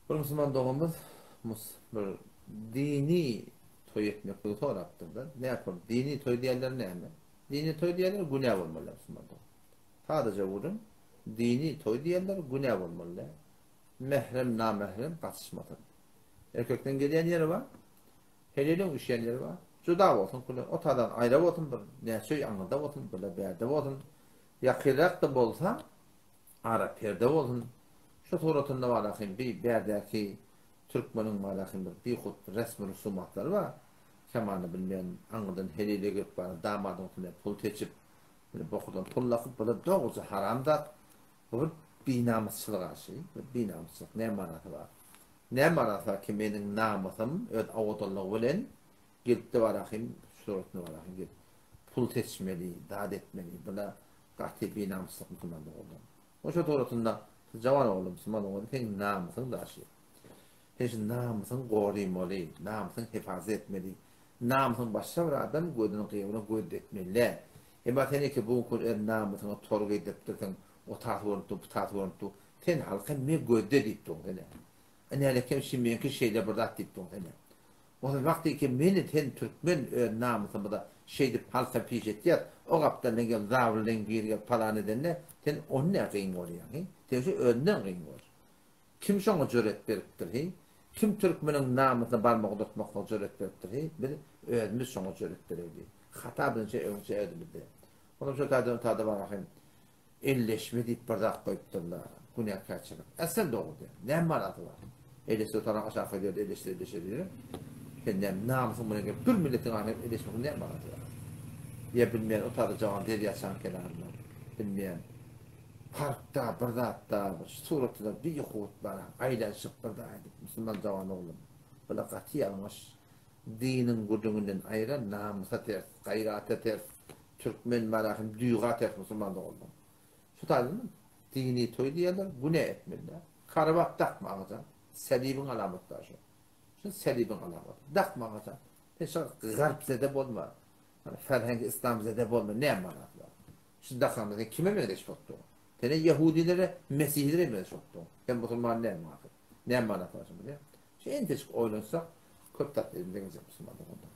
Bir musulman doganymyz mus bir dini toý etmekligi sorapdyr-da. Ne yapalım? Dini toý diýenler näme? Dini toý diýenler günä bolmaly musulman dogan. Sadaja gürrüň, dini toý diýenler günä bolmaly. Mährem, namährem gatyşmasyn. Erkekden gelýän ýeri bar. Heleliň üşýän ýeri bar. Juda bolsun, kule, o tadan aýra bolsun bir, näçe öý aňyrda bolsun, birle bärde bolsun. Ýakynrak-da bolsa, Ara perde bolsun. Şu suratynda bar ahym bi bärdäki türkmeniň bar ahym bir bihut resmi rusumatlary bar. Kemany bilmeýän aňyrdan helile gelip baran damadyň üstüne pul seçip, bir bokurdan pul lakyp bu-da dogruja haram zat. Bu bir binamysçylyk a şi. Bir binamysçylyk näme manasy bar? Näme manasy bar ki meniň namysym öz owadanlygy bilen gelipde bar ahym şu suratynda bar ahym gelip pul seçmeli, zat etmeli. Bu-da Gaty binamyslyk musulmanlyk boldy. Oşa suratynda jawan oglum musulman oglum seň namysyň daşy. Sen şu namysyň gorymaly, namysyň hefazat etmeli. Namysyň başga bir adam gözüniň gyýygyna göz etmeli. Emma sen eke bu gün öz namysyňa tor geýdiripdirsiň, o tasy görnüp dur, bu tasy görnüp dur. Sen halka me gözde diýip durň sen. Änälekem şi meňki şeýle bir zat diýip durň sen. Ozal wagty ki meni sen türkmen öz namysymyza şeýdip halka piş etýäs, o gapdaldan gel zabyllyň biri gelip palan edende sen ony nä gyn görýäň hi? Sen şu özünden gyn gör. Kim şoňa jüret beripdir hi? Kim türkmeniň namysyna barmak uzatmaklyga jüret beripdir hi? Biz özümiz şoňa jüret bereli. Hata biziňçe öňçe özümizde. Onam şo taýdan o taýda bar ahym. Elleşme diýip bir zat goýupdyrlar. Günäkärçilik. Äsel dogry diýýär. Näme manasy bar? Elleşse otaryň aşaky ýerde elleşse elleşe diýýär. Sen näme namysyň bilen gelip bir milletiň arasynda elleşmegiň näme manasy bar? Ýa bilmeýän o taýda jawan derýaçaň kenarynda bilmeýän parkda bir zatda bir suratda bihut bar aýlanyşyp bir zat edip musulman jawan oglum. Bula gaty ýalňyş. Diniň gürrüňinden aýra namysa ters, gaýrata ters, türkmen marahym düýga ters musulman doganlar. Şu taýdan dini toý diýerler, günä etmeli däl. Karabak dakma agajan, selibiň alamaty şu. Şu selibiň alamaty. Dakma agajan. Sen şu garpzede bolma. Ferhengi islamzede bolma. Ne manasy bar? Şu dakanda sen kime meňzeş bolupdyň? Sen ýehudilere, mesihilere meňzeş bolupdyň. Sen musulman näme manasy? Näme manasy bar şunda? Şu entejik oýlansak, köp zat elimizden geljek musulman doganlar.